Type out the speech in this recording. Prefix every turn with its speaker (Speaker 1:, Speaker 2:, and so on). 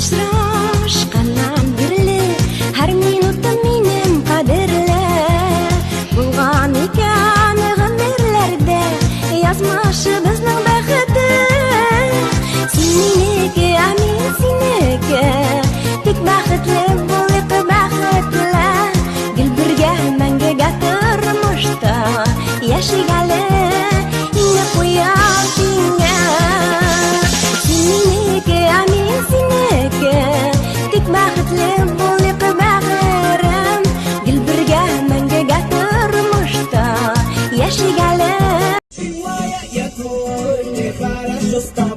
Speaker 1: Очрашканнан бирле һәр минутым минем кадерле. Булган икән гомерләрдә язмышыбызның бәхете. Син минеке, ә мин синеке. Тик бәхетле булыйк, бәхетле. Гел бергә мәңгегә тормышта яшик әле. Иңне куям сиңа. Син минеке, ә мин синеке. Тик бәхетле булыйк, бәгырем. Гел бергә мәңгегә тормышта яшик әле.
Speaker 2: Я не хорошо стало.